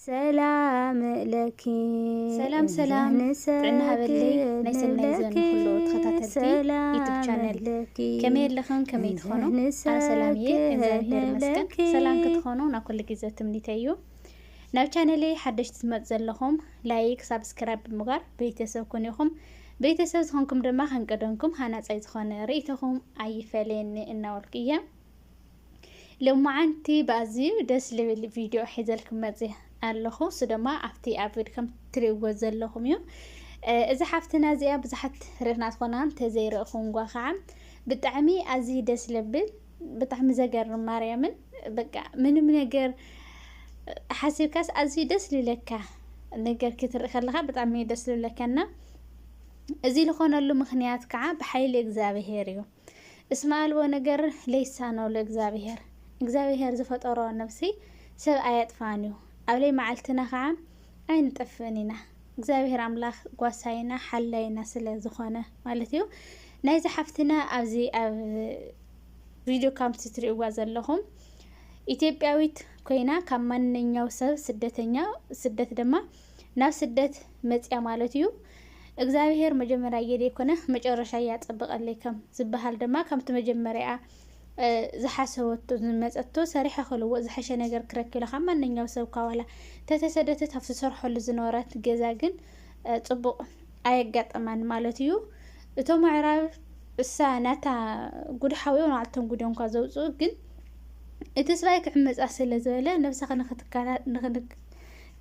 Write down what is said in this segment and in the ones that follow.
ሰላም ለኪ። ሰላም ሰላም፣ ጥዕና ሃበለይ ናይ ሰናይ ዘመን ኩሉ ተኸታተልቲ ዩቱብ ቻነል። ከመይ ኣለኽን ከመይ ትኾኑ? ኣነ ሰላም እየ፣ እግዚኣብሔር ይመስገን። ሰላም ክትኾኑ ናብ ኩሉ ግዜ ትምኒተይ እዩ። ናብ ቻነለይ ሓደሽቲ ትመፁ ዘለኹም ላይክ፣ ሳብስክራይብ ብምግባር ቤተሰብ ኩኑ ኢኹም። ቤተሰብ ዝኾንኩም ድማ ከንቀደምኩም ሃናፃይ ዝኾነ ርእይቶኹም ኣይፈለየኒ እናበልኩ እየ። ሎማዓንቲ ብኣዝዩ ደስ ልብል ቪድዮ ሒዘልኩም መፅየ ኣለኹ። እሱ ድማ ኣብቲ ኣብ ቪድዮ ከም ትሪእዎ ዘለኹም እዩ። እዚ ሓፍትና እዚኣ ብዙሓት ርኢኽና ትኾና እንተዘይረእኹምዋ ከዓ ብጣዕሚ ኣዝዩ ደስ ልብል፣ ብጣዕሚ ዘገርም ማርያምን። በቃ ምንም ነገር ሓሲብካስ ኣዝዩ ደስ ልብለካ ነገር ክትርኢ ከለኻ ብጣዕሚ ደስ ልብለካና። እዚ ዝኾነሉ ምኽንያት ከዓ ብሓይሊ እግዚኣብሄር እዩ። እስመ ኣልቦ ነገር ለይሳኖ ለእግዚኣብሔር። እግዚኣብሔር ዝፈጠሮ ነብሲ ሰብ ኣየጥፋን እዩ። ኣብ ለይ መዓልትና ከዓ ኣይንጠፍእን ኢና። እግዚኣብሔር ኣምላኽ ጓሳይና ሓላይና ስለ ዝኾነ ማለት እዩ። ናይዚ ሓፍትና ኣብዚ ኣብ ቪድዮ ከምቲ ትሪእዋ ዘለኹም ኢትዮጵያዊት ኮይና ካብ ማንኛው ሰብ ስደተኛ ስደት ድማ ናብ ስደት መፅያ ማለት እዩ። እግዚኣብሔር መጀመርያ እየ ዘይኮነ መጨረሻ እያ ፀብቐለይ ከም ዝበሃል ድማ ከምቲ መጀመርያ ዝሓሰበቶ ዝመፀቶ ሰሪሐ ክልወጥ ዝሐሸ ነገር ክረክብ ኢለ ካብ ማንኛው ሰብ ካዋላ ተተሰደተት ኣብ ትሰርሐሉ ዝነበረት ገዛ ግን ፅቡቕ ኣየጋጠማን ማለት እዩ። እቶም ኣዕራብ እሳ ናታ ጉድ ሓዊኦም ንዓልቶም ጉድ እዮም እኳ ዘውፅኡ ግን እቲ ስባይ ክዕመፃ ስለ ዝበለ ነብሳ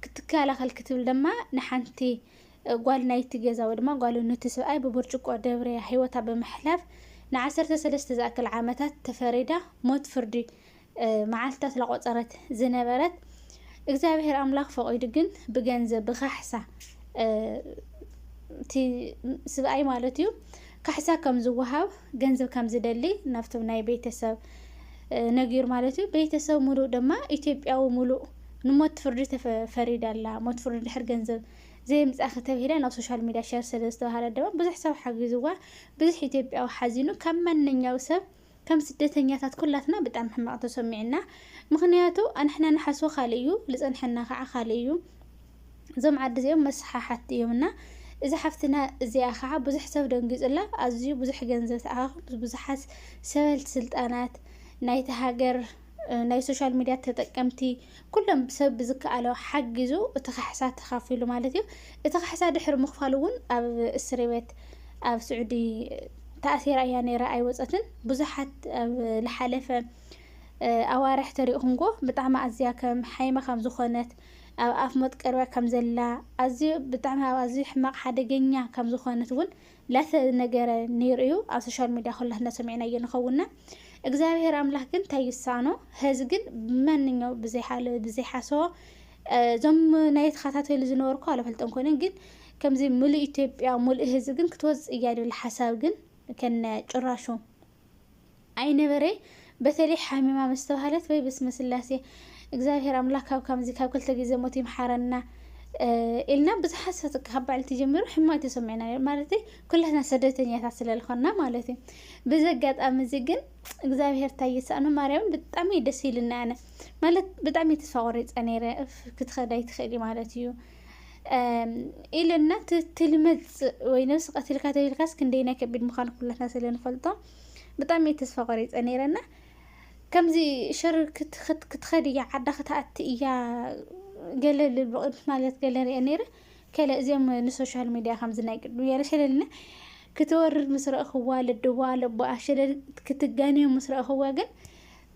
ክትከላኸል ክትብል ድማ ንሓንቲ ጓል ናይቲ ገዛ ወይ ድማ ጓል ነቲ ስብኣይ ብብርጭቆ ደብርያ ህይወታ ብምሕላፍ ንዓሰርተ ሰለስተ ዝኣክል ዓመታት ተፈሪዳ ሞት ፍርዲ መዓልታት ላቆፀረት ዝነበረት እግዚኣብሔር ኣምላኽ ፈቒዱ ግን ብገንዘብ ብካሕሳ እቲ ስብኣይ ማለት እዩ ካሕሳ ከም ዝወሃብ ገንዘብ ከም ዝደሊ ናብቶም ናይ ቤተሰብ ነጊሩ ማለት እዩ። ቤተሰብ ሙሉእ ድማ ኢትዮጵያዊ ሙሉእ ንሞት ፍርዲ ተፈሪዳ ኣላ። ሞት ፍርዲ ድሕር ገንዘብ ዘይምፃእኺ ተብሂላ ናብ ሶሻል ሚድያ ሸር ስለ ዝተባሃለ ድማ ብዙሕ ሰብ ሓጊዝዋ፣ ብዙሕ ኢትዮጵያዊ ሓዚኑ ካብ ማንኛው ሰብ ከም ስደተኛታት ኩላትና ብጣዕሚ ሕማቕ ተሰሚዕና። ምኽንያቱ ኣንሕና ንሓስቦ ካልእ እዩ፣ ልፀንሐና ከዓ ካልእ እዩ። እዞም ዓዲ እዚኦም መስሓሓት እዮም እና እዚ ሓፍትና እዚኣ ከዓ ብዙሕ ሰብ ደንጊፁላ ኣዝዩ ብዙሕ ገንዘብ ተኣኻኽብ ብዙሓት ሰበልቲ ስልጣናት ናይቲ ሃገር ናይ ሶሻል ሚድያ ተጠቀምቲ ኩሎም ሰብ ብዝከኣሎ ሓጊዙ እቲ ካሕሳ ተኻፊሉ ማለት እዩ። እቲ ካሕሳ ድሕሪ ምኽፋሉ እውን ኣብ እስሪ ቤት ኣብ ስዑዲ ተኣሲራ እያ ነይራ ኣይወፀትን። ብዙሓት ኣብ ልሓለፈ ኣዋርሕ ተሪእኹምጎ ብጣዕሚ ኣዝያ ከም ሓይማ ከም ዝኾነት ኣብ ኣፍ ሞት ቀርባ ከም ዘላ ኣዝዩ ብጣዕሚ ኣብ ኣዝዩ ሕማቕ ሓደገኛ ከም ዝኾነት እውን ላተ ነገረ ነይሩ እዩ ኣብ ሶሻል ሚድያ ኩላትና ሰሚዕናዮ ንኸውንና። እግዚኣብሔር ኣምላኽ ግን እንታይ ይሳኖ? ሀዚ ግን ብማንኛው ብዘይሓለ ብዘይሓሰቦ እዞም ናይ ተኸታተሉ ዝነበርኩ ኣለፈልጠን ኮይነን ግን ከምዚ ሙሉእ ኢትዮጵያ ሙሉእ ህዝቢ ግን ክትወፅእ እያ ዝብል ሓሳብ ግን ከነ ጭራሹ ኣይነበረ። በተለይ ሓሚማ ምስ ተባሃለት ወይ በስመ ስላሴ እግዚኣብሔር ኣምላክ ካብ ከምዚ ካብ ክልተ ግዜ ሞት ይምሓረና ኢልና ብዙሓት ሰብ ካብ በዓል ተጀሚሩ ሕማቅ ተሰሚዕና ነይሩ። ማለተይ ኩላትና ሰደተኛታት ስለልኾና ማለት እዩ። በዚ ኣጋጣሚ እዚ ግን እግዚኣብሔር እንታይ ይስኣኖ ማርያምን ብጣዕሚ ደስ ኢልና ኣነ ማለት ብጣዕሚ ተስፋ ቆሪፀ ነይረ። እፍ ክትኸድ ኣይትኽእሊ ማለት እዩ ኢለና ትልመፅእ ወይ ነብሲ ቀቲልካ ተቢልካስ ክንደይናይ ከቢድ ምዃኑ ኩላትና ስለንፈልጦ ብጣዕሚ እየ ተስፋ ቆሪፀ ነይረና። ከምዚ ሽር ክትኸድ እያ ዓዳ ክትኣቲ እያ ገለ ልብል ብቕድሚት ማለት ገለ ሪአ ነይረ። ከለ እዚኦም ንሶሻል ሚድያ ከምዚ ናይ ቅድሚ ገለ ሸለልና ክትወርድ ምስ ረእኽዋ ልድዋ ልቦኣ ሸለል ክትጋንዮ ምስ ረእኽዋ ግን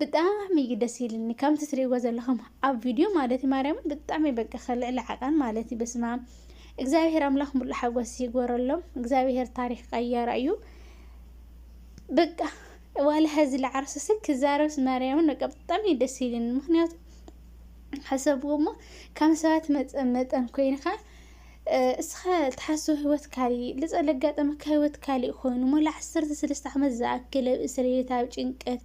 ብጣዕሚ እዩ ደስ ኢልኒ። ከምቲ ትሪእዎ ዘለኹም ኣብ ቪድዮ ማለት እዩ ማርያምን ብጣዕሚ በቃ ከልዕሊ ዓቐን ማለት እዩ። በስመ ኣብ እግዚኣብሔር ኣምላኽ ሙሉእ ሓጎስ ይግበረሎም። እግዚኣብሔር ታሪኽ ቀያራ እዩ። በቃ ዋላ ሀዚ ለዓርሱ ስክ ክዛረብስ ማርያምን በቃ ብጣዕሚ እዩ ደስ ኢልኒ። ምክንያቱ ሓሰብዎ እሞ ካብ ሰባት መጠን ኮይንካ እስኻ ትሓስቦ ህይወት ካሊእ ልፀ ለጋጠመካ ህይወት ካሊእ ኮይኑ ሞላ ዓሰርተ ሰለስተ ዓመት ዝኣክል ኣብ እስር ቤት ኣብ ጭንቀት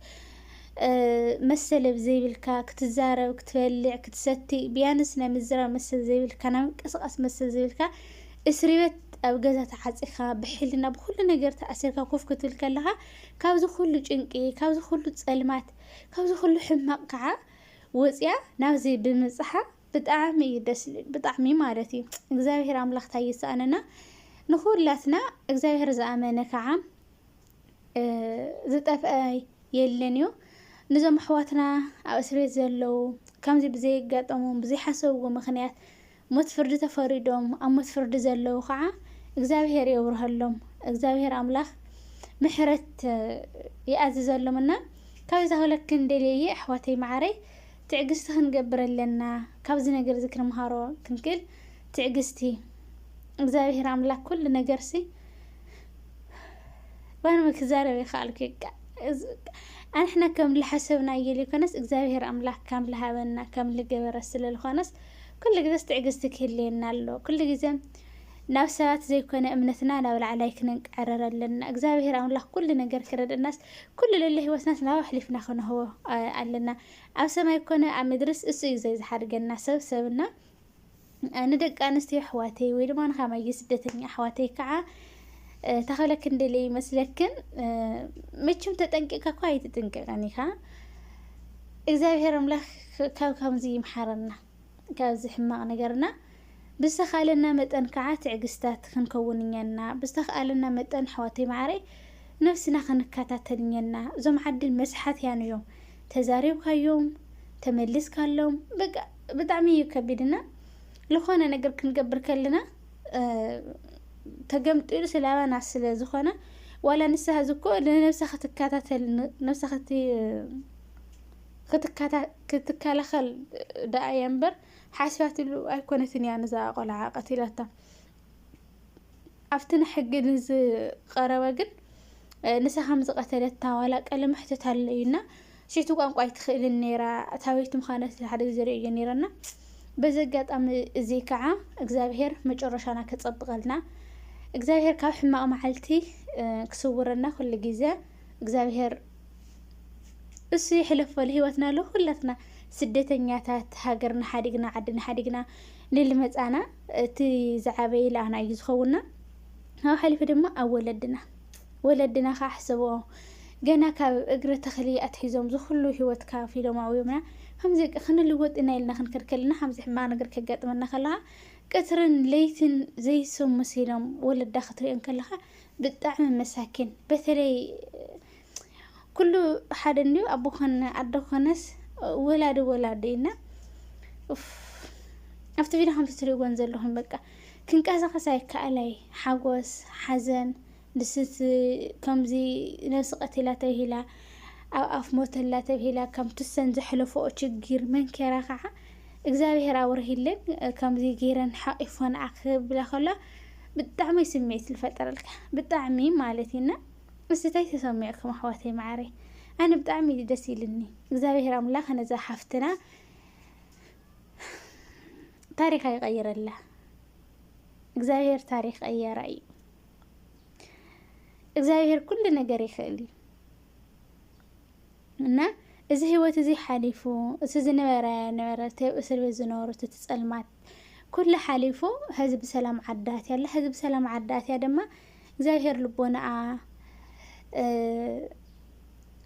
መሰል ኣብ ዘይብልካ ክትዛረብ ክትበልዕ ክትሰቲ ብያንስ ናይ ምዝራብ መሰል ዘይብልካ ናይ ምንቅስቃስ መሰል ዘይብልካ እስር ቤት ኣብ ገዛ ተዓፂኻ ብሕልና ብኩሉ ነገር ተኣሲርካ ኮፍ ክትብል ከለኻ ካብዚ ኩሉ ጭንቂ ካብዚ ኩሉ ፀልማት ካብዚ ኩሉ ሕማቕ ከዓ ወፅያ ናብዚ ብምብፅሓ ብጣዕሚ እዩ ደስ ዝብል፣ ብጣዕሚ ማለት እዩ። እግዚኣብሔር ኣምላኽ እንታይ ይሰኣነና? ንኹላትና እግዚኣብሔር ዝኣመነ ከዓ፣ እ፣ ዝጠፍአ የለን እዩ። ነዞም ኣሕዋትና ኣብ እስር ቤት ዘለዉ፣ ከምዚ ብዘየጋጠሞም፣ ብዘይሓሰብዎ ምኽንያት ሞት ፍርዲ ተፈሪዶም ኣብ ሞት ፍርዲ ዘለዉ ከዓ እግዚኣብሔር የብርሀሎም። እግዚኣብሔር ኣምላኽ ምሕረት፣ እ፣ ይኣዝዘሎም እና ካብዚ ክብለክን ደልየ ኣሕዋተይ መዓረይ፣ ትዕግስቲ ክንገብር ኣለና። ካብዚ ነገር እዚ ክንምሃሮ ክንክእል ትዕግስቲ። እግዚኣብሔር ኣምላኽ ኩሉ ነገርሲ ባንመ ክዛረብ ይኸኣልኩ። እቃ፣ እዚ፣ ኣንሕና ከም ልሓሰብና እየ ልኮነስ እግዚኣብሔር ኣምላኽ ከም ልሃበና ከም ልገበረ ስለ ልኾነስ ኩሉ ግዜስ ትዕግስቲ ክህልየና ኣሎ። ኩሉ ግዜ ናብ ሰባት ዘይኮነ እምነትና ናብ ላዕላይ ክንንቃረር ኣለና። እግዚኣብሔር ኣምላኽ ኩሉ ነገር ክረድእናስ ኩሉ ለለ ህይወትናስ ናብ ኣሕሊፍና ክንህቦ፣ አ-፣ ኣለና። ኣብ ሰማይ ኮነ ኣብ ምድርስ እሱ እዩ ዘይዝሓድገና ሰብ ሰብና። እ፣ ንደቂ ኣንስትዮ ኣሕዋተይ ወይ ድማ ንኻማየ ስደተኛ ኣሕዋተይ ከዓ፣ እ፣ ታኸለክን ደልየ ይመስለክን፣ እ፣ መቸም ተጠንቂቕካ እኳ ኣይትጥንቀቐን ኢኻ። እግዚኣብሔር ኣምላኽ ካብ ከምዚ ይምሓረና፣ ካብዚ ሕማቕ ነገርና። ብዝተኻእለና መጠን ከዓ ትዕግስታት ክንከውን እኛና። ብዝተኻእለና መጠን ኣሕዋተይ መዓረይ ነብስና ክንከታተል እኛና። እዞም ዓዲ መስሓትያን እዮም። ተዛሪብካዮም፣ ተመሊስካሎም፣ በቃ ብጣዕሚ እዩ ከቢድና። ልኾነ ነገር ክንገብር ከለና፣ እ፣ ተገምጢሉ ስላባና ስለ ዝኾነ፣ ዋላ ንስኻ እዚ እኮ ንነብሳ ክትከታተል፣ ን-፣ ነብሳ ክት-፣ ክትከታ-፣ ክትከላኸል ደኣ እያ እምበር፣ ሓሲባትሉ ኣይኮነትን እያ ነዛ ቆልዓ ቀቲላታ። ኣብቲ ንሕጊ ንዝቐረበ ግን፣ እ፣ ንሳ ከም ዝቐተለታ ዋላ ቀለ መሕተት ኣሎ እዩና፣ ሽቱ ቋንቋ ኣይትኽእልን ነይራ፣ እታ ቤት ምዃነ እቲ ሓደ ግዜ ርእዮ ነይረና። በዚ ኣጋጣሚ እዚ ከዓ እግዚኣብሔር መጨረሻና ከጸብቐልና፣ እግዚኣብሔር ካብ ሕማቕ መዓልቲ፣ እ፣ ክስውረና ኩሉ ግዜ እግዚኣብሔር እሱ ይሕለፎ ለህይወትና ለኹላትና ስደተኛታት ሃገርና ሓዲግና ዓድና ሓዲግና ንልመጻና እቲ ዝዓበየ ለኣና እዩ ዝኸውንና። ካብ ሓሊፉ ድማ ኣብ ወለድና፣ ወለድና ከዓ ሕሰብኦ፣ ገና ካብ እግሪ ተኽሊ ኣትሒዞም ዝኹሉ ህይወት ካፊሎም ኣዕብዮምና። ከምዚ ክንልወጥ ኢና ኢልና ክንከድ ከለና፣ ከምዚ ሕማቕ ነገር ከጋጥመና ከለኻ፣ ቀትርን ለይትን ዘይሰሙ መሲሎም ወለዳ ክትሪኦ እንከለኻ ብጣዕሚ መሳኪን። በተለይ ኩሉ ሓደ እንድዩ፣ ኣቦ ኮነ ኣዶ ኮነስ ወላዲ ወላዲ ኢና። ኡፍ፣ ኣብቲ ቪድዮ ከምቲ ትሪእዎን ዘለኹም በቃ ክንቀሳቐስ ኣይከኣላይ። ሓጎስ፣ ሓዘን፣ ንስቲ ከምዚ ነብሲ ቀቲላ ተብሂላ፣ ኣብ ኣፍ ሞተላ ተብሂላ፣ ከም ትሰን ዘሕለፈኦ ችግር መንከራ ከዓ እግዚኣብሔር ኣውርሂለን፣ ከምዚ ገይረን ሓቂፎን ክብላ ከሎ ብጣዕሚ ስምዒት ዝፈጠረልካ፣ ብጣዕሚ ማለት እዩ። እና እስቲ እንታይ ተሰሚዕኩም ኣሕዋተይ መዓረይ? ኣነ ብጣዕሚ እዩ ደስ ኢልኒ። እግዚኣብሔር ኣምላኽ ነዛ ሓፍትና ታሪኻ ይቐይረላ። እግዚኣብሔር ታሪኽ ቀያራ እዩ። እግዚኣብሔር ኩሉ ነገር ይኽእል እዩ። እና እዚ ህይወት እዚ ሓሊፉ፣ እቲ ዝነበረ ነበረ፣ እቲ ኣብ እስር ቤት ዝነበሩ፣ እቲ ጸልማት ኩሉ ሓሊፉ፣ ሕዚ ብሰላም ዓዳ ኣትያ ኣላ። ሕዚ ብሰላም ዓዳ ኣትያ ድማ እግዚኣብሔር ልቦናኣ፣ እ፣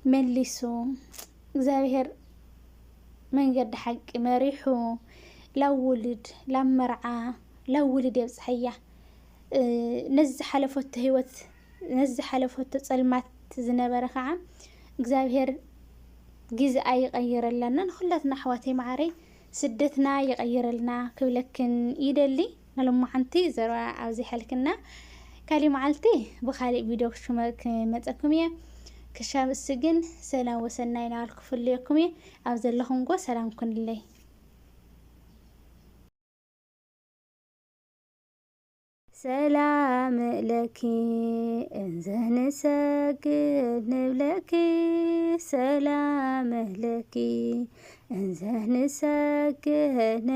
መሊሱ፣ እግዚኣብሔር መንገዲ ሓቂ መሪሑ፣ ላብ ውሉድ፣ ላብ መርዓ፣ ላብ ውሉድ የብጽሐያ። እ፣ ነዚ ዝሓለፈቶ ህይወት፣ ነዚ ዝሓለፈቶ ጸልማት ዝነበረ ኸዓ እግዚኣብሔር ግዝኣ ይቐይረላና። ንኹላትና ኣሕዋተይ መዓረይ ስደትና ይቐይረልና ክብለክን ይደሊ። ንሎማዓንቲ ዘረባ ኣብዚ ሓልክና። ካሊእ መዓልቲ ብኻሊእ ቪድዮ ክሽመ-፣ ክመጸኩም እየ። ክሻብ እሱ ግን ሰላም ወሰናይ እናበልኩ ክፍልየኩም እየ። ኣብ ዘለኹምዎ ሰላም ኩንለይ። ሰላም ለኪ እንዘ ንሰግድ ንብለኪ፣ ሰላም ለኪ እንዘ ንሰግድ